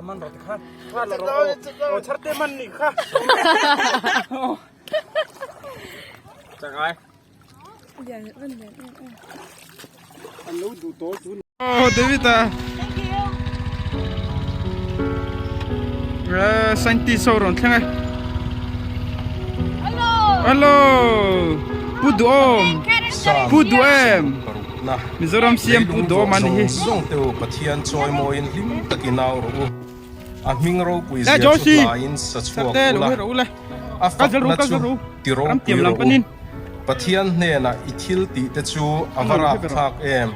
Man ro kha kha la ro o charte man ni kha Chak ai. An lo duh tawh chu. Oh David a. Thank you. Eh scientist ho rawn thleng e. Hello. Hello. Pu Duhawm. Pu Duhem. Mizoram CM Pu Duhawm a ni hi. Zawng te u Pathian chawimawiin hlim takin au rawh u. A hming ropui zia chu hlaiin sa chhuak ula, a fakna chu ti ropui rawh u. Pathian hnenah i thil tih te chu a va rapthlak em?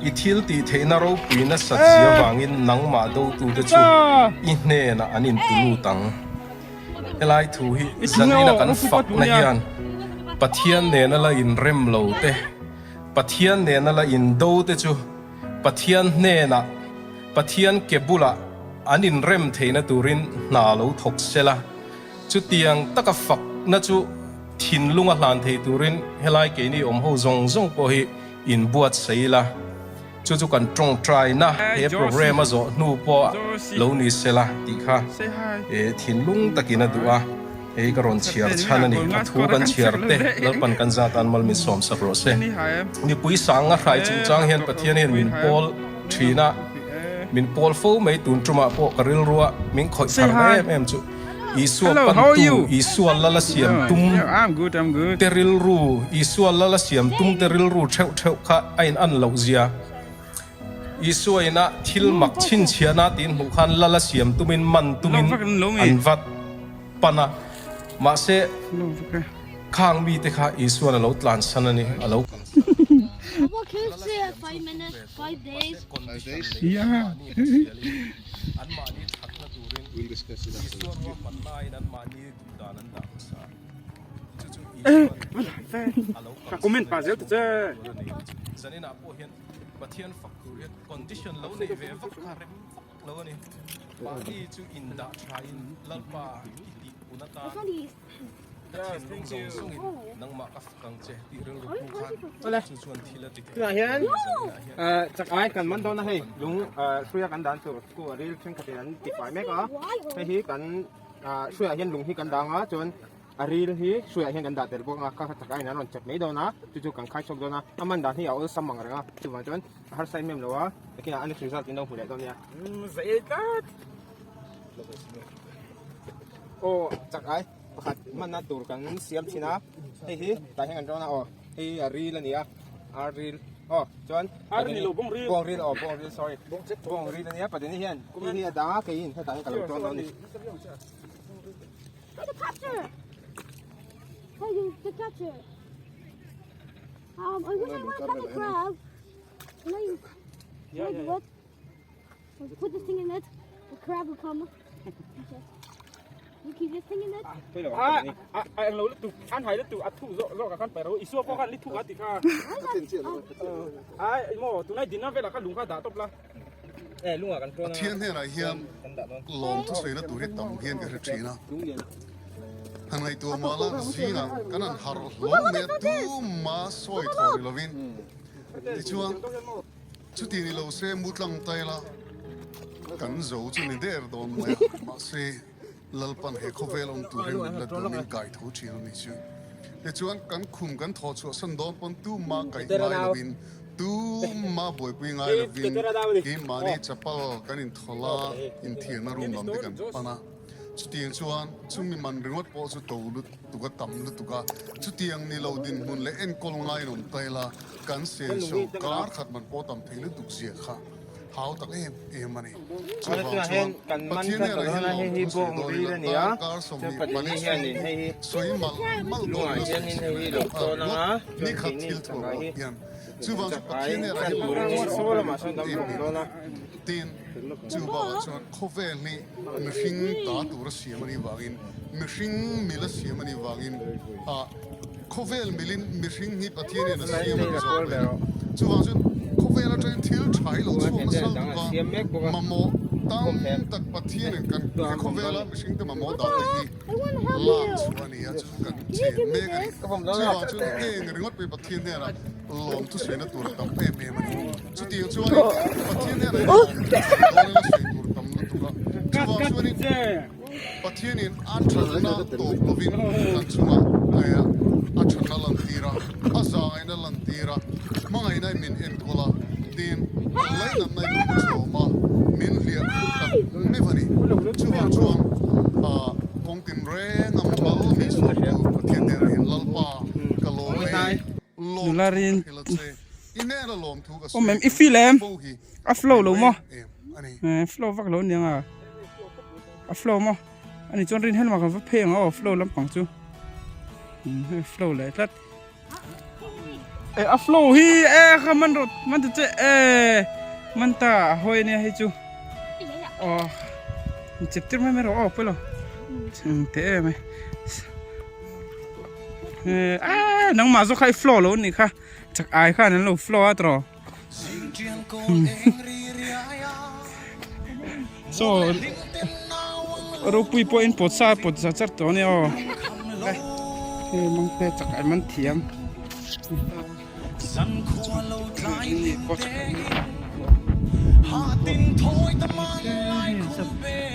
I thil tih theihna ropui nasat zia vangin nangmah dotute chu i hnenah an intu lut ang. Helai thu hi zanina kan fakna hian Pathian nena la inrem lo te, Pathian nena la indo te chu Pathian hnenah, Pathian ke bulah an inrem theihna turin hna lo thawk sela, chutiang taka fakna chu thinlunga hlan thei turin helai keini awm ho zawng zawng pawh hi inbuatsaih ila, chu chu kan tawngtaina he program a zawh hnu pawh lo ni sela tih kha thinlung takin a duh a. Hei ka rawn chhiar chhan a ni. A thu kan chhiar te Lalpan kan zat an mal min sawm sak rawh se. Mipui sanga hrai chungchang hian Pathian hian min pawl thin a, min pawl fo mai tun tumah pawh ka rilrua min khawih thar na em em chu Isua pantu, Isua lala siam tum te rilru, Isua lala siam tum te rilru theuh theuh kha a in an loh zia. Isua ina thil mak chhinchhiahna tiin hmuh khan lala siam tumin man tumin an va pan a, mahse khang mite kha Isua'n a lo tlansan a ni, a lo kalsan anmahni thatna turin Isua ruahmannain anmahni duhdan an dah hmasa. Ka comment pah zel ta che. Zaninah pawh hian Pathian fak tur hian condition lo nei ve vak kha rem vak lo a ni. Mahni chu indah thain Lalpa i tih pun atan ka thinlung zawng zawngin nangmah ka fak ang che tih rilru hnu khan chu chuan thil a ti thei. Tunah hian chak ai kan man dawn a hei lung hruia kan dan tur khu a ril thenkhatin an ti fai mek a, hei hi kan hruiah hian lung hi kan dang a chuan A ril hi hruaiah hian kan dah tel bawk a, kha kha chakaiin an rawn chat mai dawn a, chu chu kan khai chhuak dawn a, a man dan hi a awlsam ang reng a, chuvang chuan a harsa em em lo a, nakinah a next result in lo hmu leh dawn nia. Zei tlat. Aw chakai pakhat hmanna tur kan siam thin a, hei hi tah hian kan rawn a aw, hei hi a ril a ni a, ar ril aw chuan Ar ni lo bawng ril. Bawng ril aw bawng ril sorry, bawng ril a nia, pathian hian hei hi a dang a keiin hetah hian ka lo tawn dawn a ni. The catcher! Hey, you, the catcher. Um, I wish I would have a crab. Can I, can I do it? Put this thing in it. The crab will come. You keep this thing in it. A a a ang lo lutuk an hai lutuk a thu zawk zawk a khan paih ro Isua pawh khan li thuk a ti kha. Ai maw tunai dinna velah khan lung kha dah tawp la. Pathian hnenah hian lawm thusawina tur hi tam hian ka hre thin a. Han ngaihtuah mah la zingah kan han harh hlawm mai a, tuma sawi thaw ri lovin. Tichuan, chuti ni lo se mu tlang ta ila kan zo chu ni der dawn mai a, mahse Lalpan he khawvel awm turin min la duh min kai tho thin a ni chu. Tichuan kan khum kan thawh chhuah san dawn pawn tuma kaih ngai lovin, tuma buaipui ngai lovin keimahni chapal kan inthawlh a, inthiarna room lam te kan pan a. Chutiang chuan chumi man ringawt pawh chu to lutuk a, tam lutuk a. Chutiang ni lo dinhmun leh enkawl ngai in awm ta ila kan senso kar khat man pawh tam thei lutuk zia kha. Hau tak em em a ni. Chuvang chuan Pathian hnenah hian lawmthu sawi dawn ila darkar 24 chhung sawi malh malh dawn ila sawi siam em em a ringawt ni khat thil thuah pawh hian. Chuvang chu Pathian hnenah hian lawmthu sawi dawn ila em em a ni. Tin, chuvangah chuan khawvel hi mihring ta tura siam a nih vangin, mihring mila siam a nih vangin ah Khawvel milin mihring hi Pathian hian a siam a ti zawk mai a. Chuvang chuan khawvel atangin thil tha hi lo chhuak nasa lutuk a, mamawh Tam tak Pathianin kan he khawvela mihringte mamawh dah te hi lak chhuah a ni a, chu chu kan chen mek a ni. Chuvang chuan heng ringawt pawh hi Pathian hnenah lawmthu sawina tur a tam em em a ni. Chutiang chuanin Pathian hnenah hian lawmthu sawi dawn ila sawi tur tam lutuk a, chuvang chuanin Pathianin a thatna tawp lovin kan chungah a thatna lantir a, a zaina lantir a, hmangaihna in min enkawl a, tin lainatna in min chhawm a, min hliah khur tak meuh a ni. Chuvang chuan kawng tinreng a mal min sawmtu Pathian hnenah hian Lalpa ka lawm e, lawmthu ka hrilh a che, i hnena lawmthu ka sawi tur fo hi A flow lo maw? Em a ni. Eh, flow vak lo aniang a. A flow maw? Ani chuan rin helma kan va phei ang aw, flow lampang chu. Hei flow leh tlat. Eh, a flow hi eh kha man rawh man ta che eh man ta a hawi ania hei chu. Aw chep tir mai mai rawh aw pawilo. Teh em e. Eh, ah nangmah zawk kha i flow lo anih kha. Chak ai khan an lo flow a tawh. So ropui pawh in pawt sa pawt za char tawh ania aw hei mangte chak ai man thiam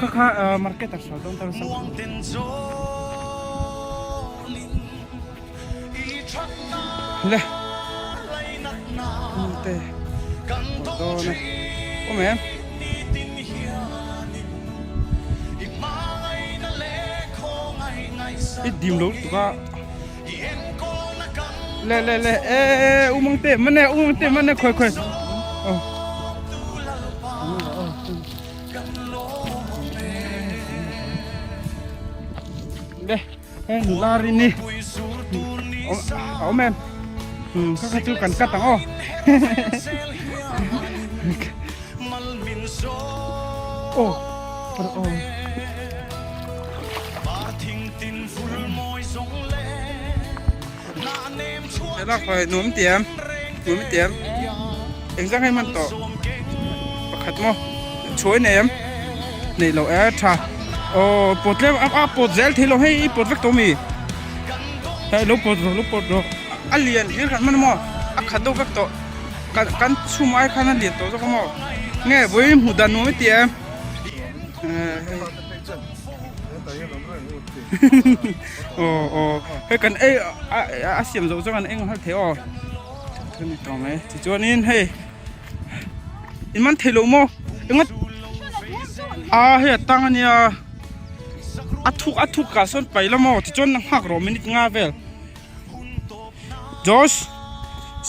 kha kha market ah sawi dawn ta nasa le te dawn a awm em i dim lo lutuk a le le le e u mang te mane u mang te mane khoi khoi oh le Heng nula rin hi a awm em kha kha chu kan cut ang aw aw aw Helak hoi nuam tiam nuam tiam engzang hei man tawh pakhat maw chhuai nei em nei lo e tha aw pawt tlem a a pawt zel thei lo hei i pawt vek tawh mi hei lo pawt rawh lo pawt rawh a lian hlir khat hman maw a khat deuh vek tawh kan kan chhum ai khan a lian tawh zawk a maw nge vawiin hmuh dan nuam i ti em aw aw hei kan ei a siam zawh zawng an eng nghal thei aw a ni tawh mai tichuanin hei in man thei lo maw engawt a hei a tang ania a thuk a thuk ah sawn paih la maw tichuan a nghak rawh minute nga vel Josh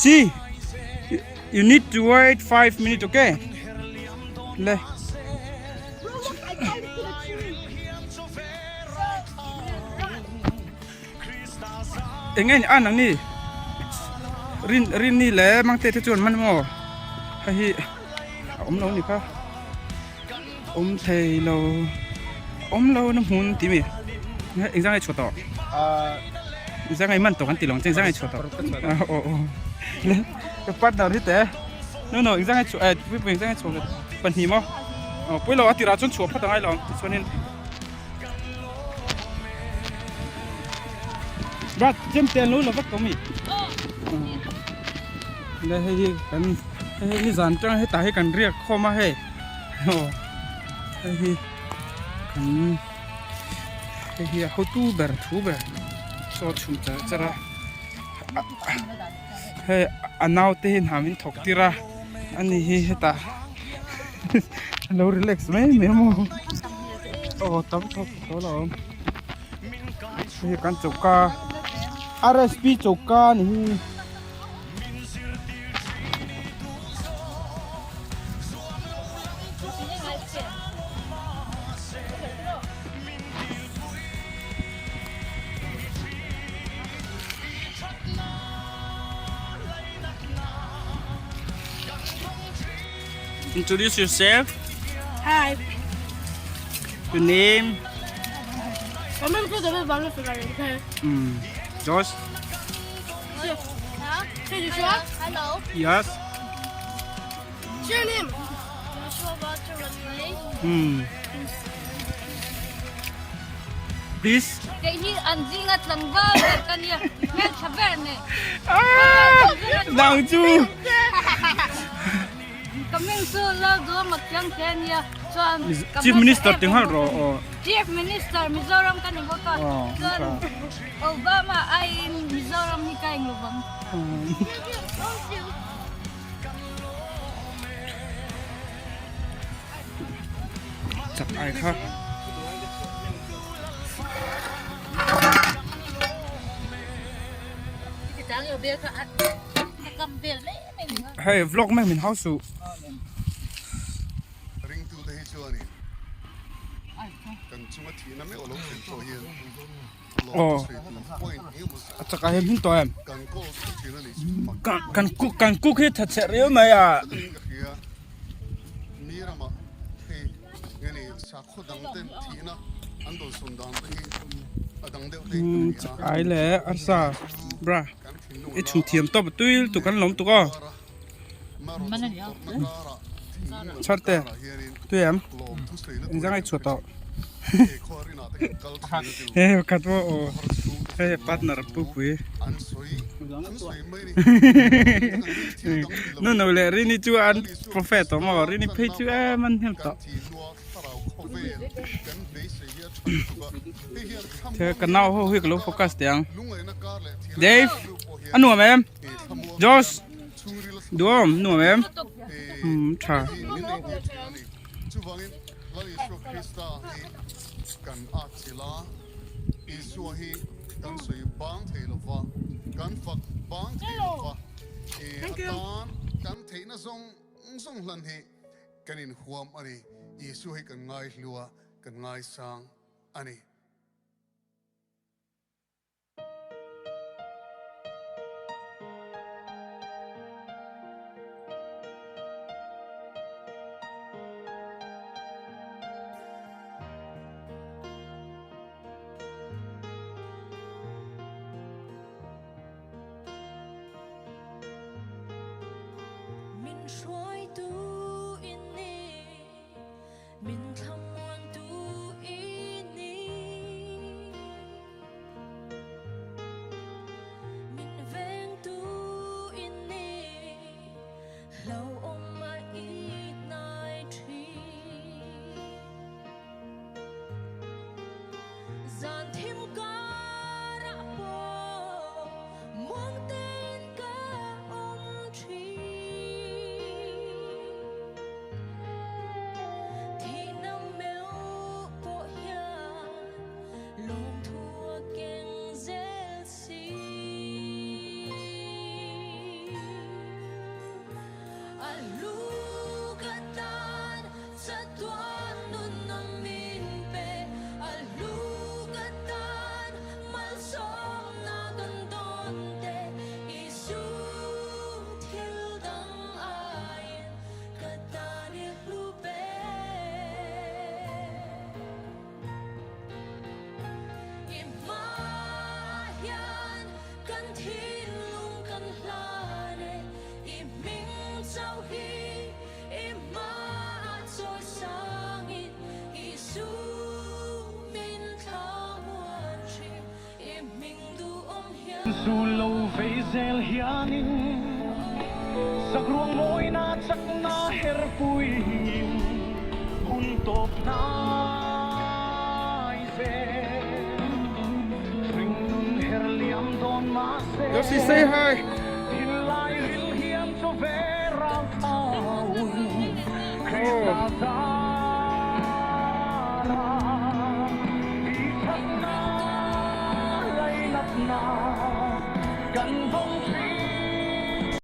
see you need to wait 5 minute okay le Eng nge an ang ni rin rin ni le mangte te chuan man maw hei hi a awm lo ni kha awm thei lo awm lo na hmun tih mi eng zang nge chhuah tawh eng zang nge man tawh kan ti lo ang che eng zang nge chhuah tawh aw aw le ka partner hi te no no eng zang nge chhuah eh eng zang nge chhuah pahnih maw aw pawilo a tirah chuan chhuah phawt a ngai lo ang tichuanin. Brad chem te an lo la vek tawh mi le hei hi kan hei hi nizan atang hetah hi kan riak khawm a hei aw hei hi kan hei hi a hotu ber thu ber chaw chhum char char a hei a naute hi hna min thawk tir a ani hi hetah a lo relax mai mai a maw aw tam thawk tawh lo awm hei kan choka rsp choka ani hi. Introduce yourself. Hi. Your name. Okay. Josh. Hello. Yes. What's your name? Joshua. Hmm. Please. Kei hi an zinga tlangval ber ka nia, hmeltha ber nei. Ah! Nang chu. Ka ming chu Lalduama Chiang te a nia, chuan Chief Minister ti nghal rawh aw. Chief Minister Mizoram ka ni bawk a, chuan Obama aiin Mizoram hi ka englo bang. Chak ai kha. Hei vlog mai min hau suh. Ringtute hi chuanin kan chunga thihna meuh a lo thlen pawh hian A chakah hian hmin tawh em? Kan cook kan cook hi tha chhe riau mai a. Ai le arsa bra i chhun thiam tawp a tui lutuk an lawm tuk aw. Chharte tui em engzang ai chhuah tawh he pakhat pawh aw hei partner pu pui nu no leh rini chu an prophet tawh maw rini phei chu em an hnem tawh ka nau ho hi ka lo focus teh ang Dave a nuam em Josh Duam nuam em umm tha. Min hruaitu in ni. Min thlamuantu i ni. Min vengtu i ni. Hlauhawm a i hnai thin. Zan thim karah pawh muang tein ka awm thin. Thihna meuh pawh hian lawmthu a keng zel si. A lu ka tan chatuan nun a min pe, a lu ka tan malsawmna kan dawn te, Isu thil dang aiin Ka tan i hlu ber. I hmaah hian kan thinlung kan hlan e, i hming chauh hi i hmaah chawi sangin Isu min thlamuan thin, i hming duhawm hian. Zu lo vei zel hianin sakruang mawina chakna herpuiin hun tawp hnai zel. Hringnun her liam dawn mahse Josie say hi. Thinlai ril hian chaw ve rau thaun Krista zara i chakna lainatna kan vawng thin.